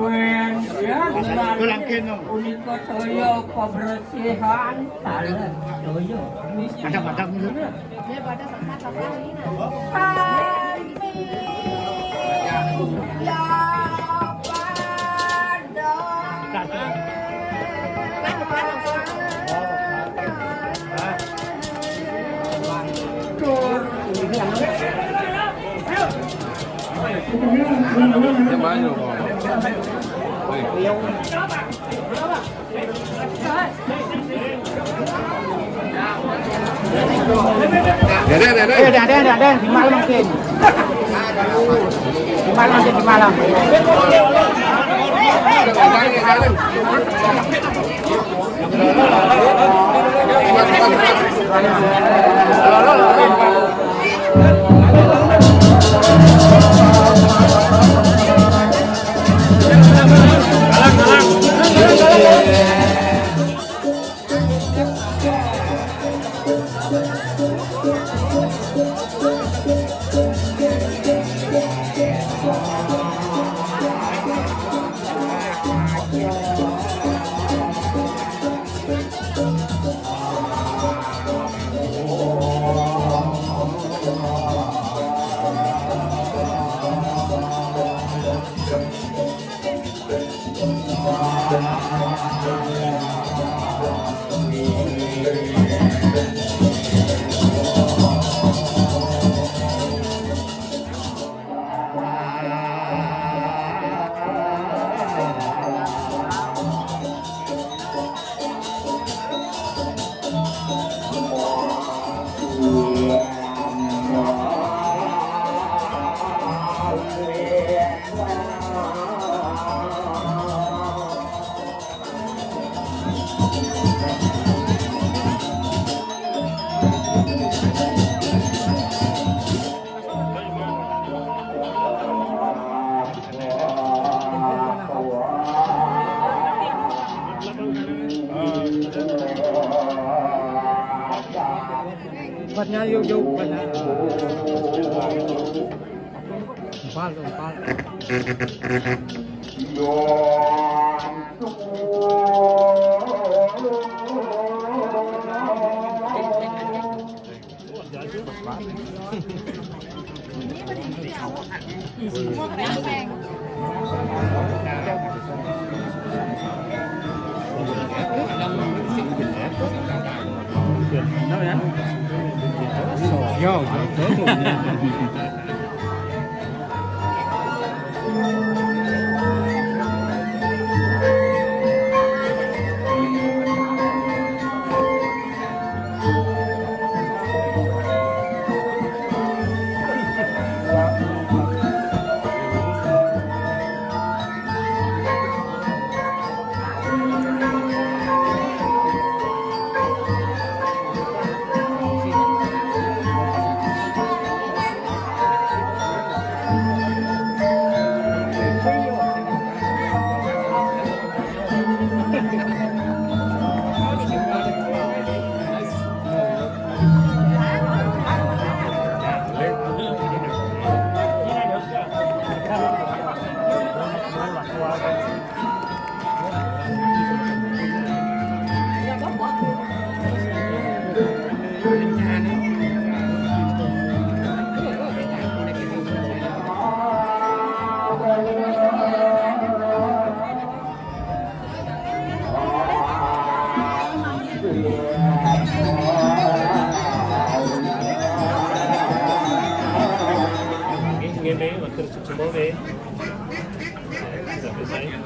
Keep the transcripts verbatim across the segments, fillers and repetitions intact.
Wen, ya, unika toya kebersihan, taler toya. Ada-ada gitu. Ada-ada. Deh, deh, deh, deh. Eh, deh, deh, deh, deh. Di malam mungkin. Di malam mungkin, di malam. Tempatnya jauh-jauh kan. Empal, empal. Ngene, wonten sejumlah, nggih. Sampai saya.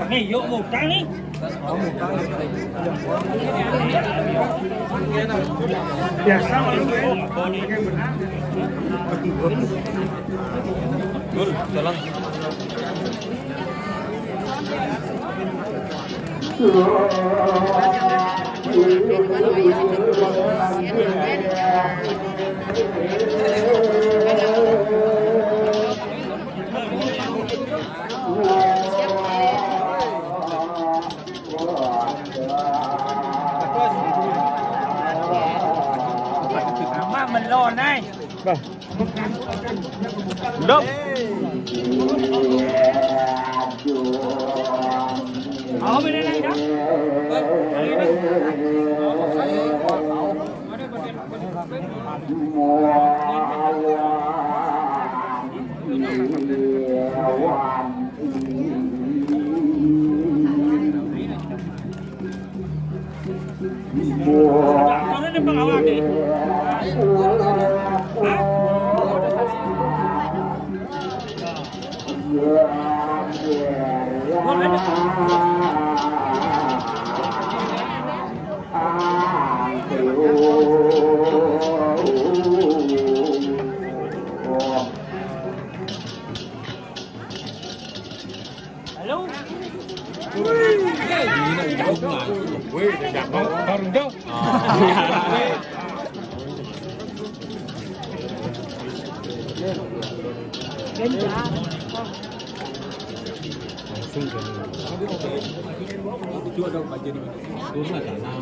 Nih, yuk, mau utang nih. Biasa, kalau gue pakai benang. Dul, tolong. Mama melon ai. Bah. Dok. Mau beda lagi dah. Halo. Wih, baru dong. Langsung ke itu ada kajian itu. Itu ada nama,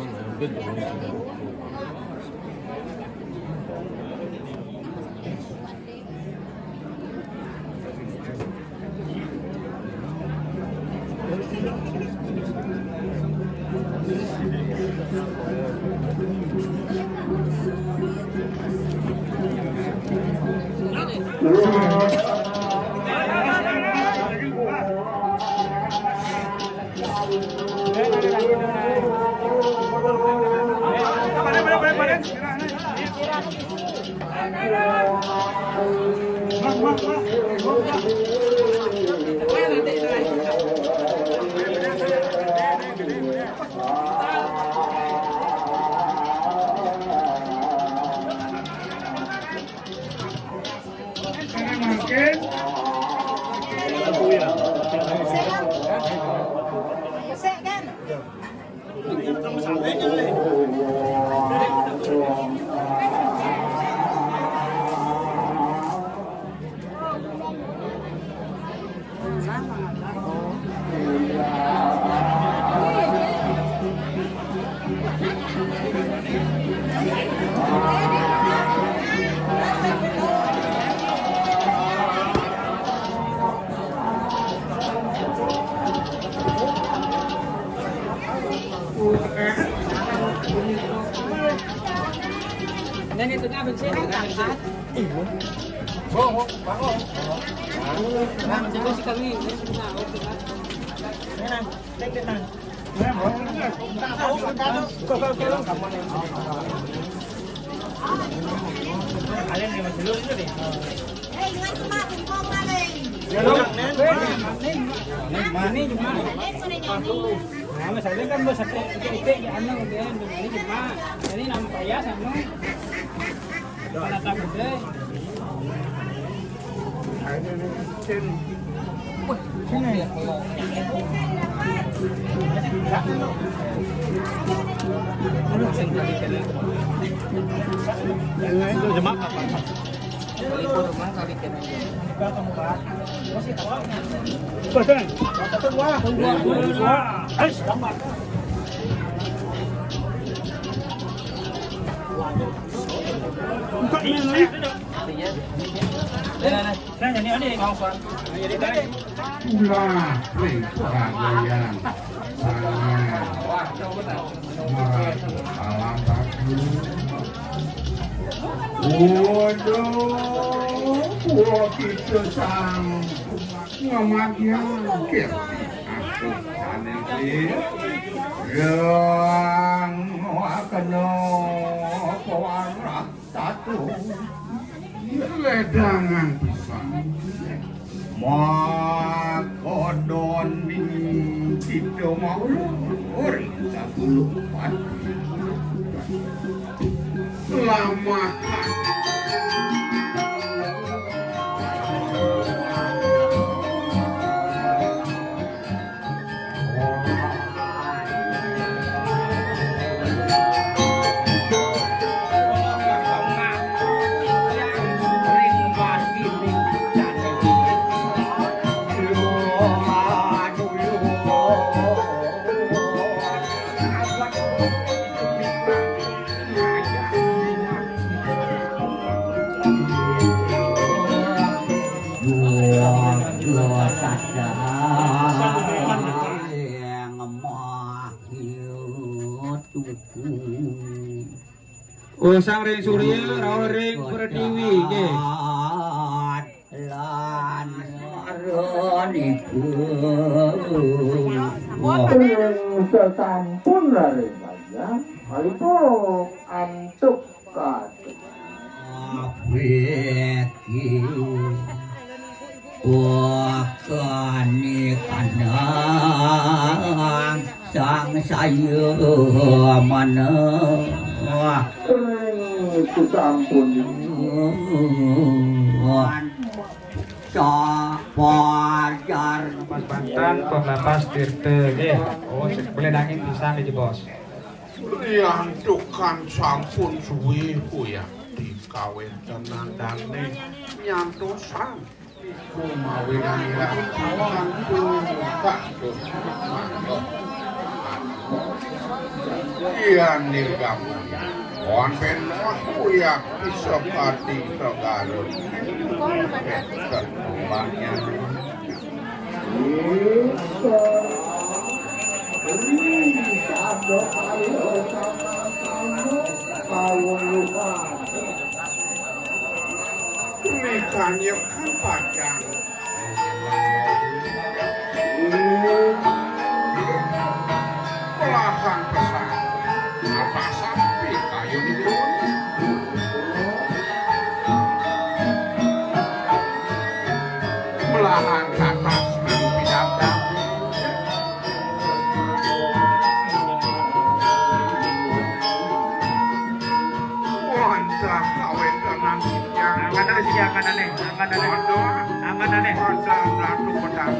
mungkin. Nah, masalahnya kan bos satu itu itu ya anu dia ini cuma ini nampak ya sama. Buka ini. Nah, ini ada. Ulah, weh, peragayan. Sangat. Marah, alam bagus. Waduh, wah, kita sang. Ngamagian, kir. Yang kena pewarah satu. Ledangan pisan. Maka doning kita mau ring sapuluh pati. Selamat. Usang ring Surya, rauh ring Pertiwi, nggih. Lan ron ibu. Ring sesampun raring panjang, kalipuk antuk katuk. Abeki. Wakani kanang sang saya manah. Ring sesampun. Sa pajar. Pas Banten, Pemlapas Tirta, nggih. Oh, sik boleh nangin pisang iki, Bos. Riantukan sampun suwe kuyang dikawin tenan dane nyantosan. Kumawi nangirah sampun kados mangga. Yan nirgam wonten wah kuyang iso kati segarut. Ketumbangnya. Mikanya kan panjang. Pelahan pesan. Apa sampai kayu di gunung? Melahan katas nang pidabdab. Wantah kawentenan yang angkatane sing angkatane, angkatane. Aduh. Angkatane. Ada ratu pedang.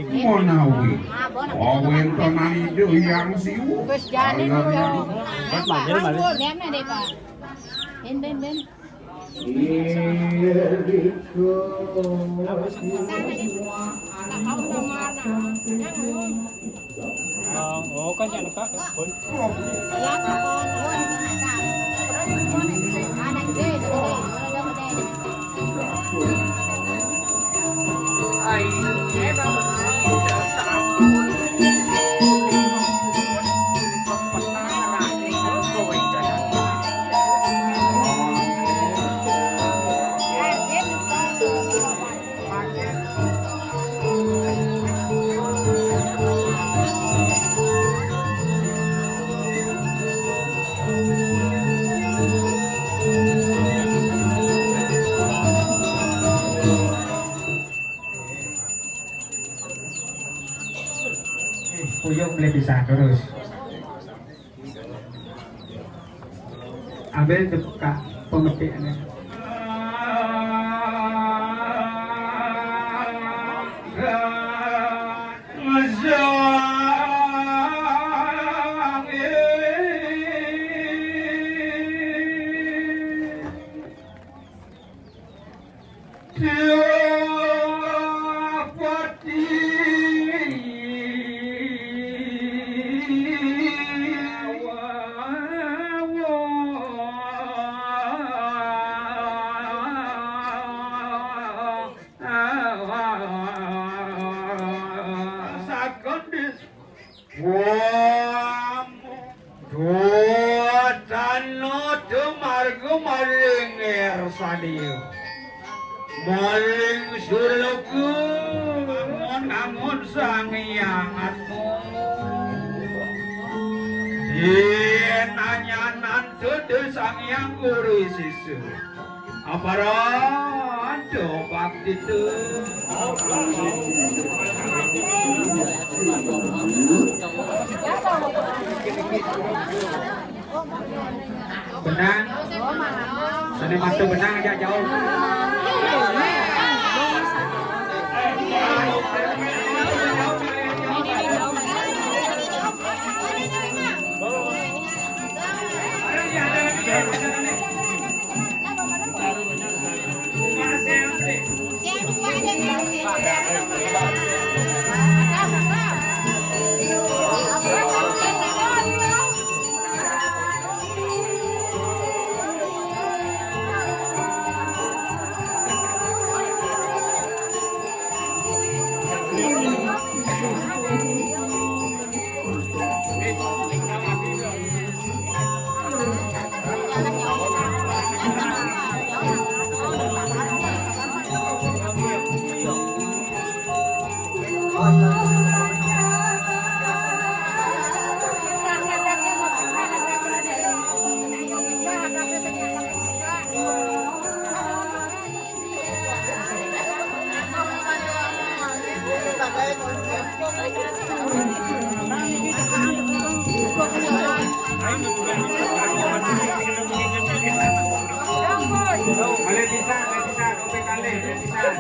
Menawi kawentenan Ida Hyang Siwa. Wis jane lho. Balik, balik. Ben, ben, ben. Oh, oh, kan jangan lupa. Uyuk beli pisah terus. Ambil tuh, Kak, pemetikannya. Sakon dis-, wah, duatana dumarga maring ngersani. Maring surga. Amun, amun Sang Hyang Atma. Yen anyanan dudu Sang Hyang Guru Sisa. Aparan do bakti tu. Benang. Seni mata benang aja jauh. Kalih pisan, kalih pisan, kopék kalih, kalih pisan.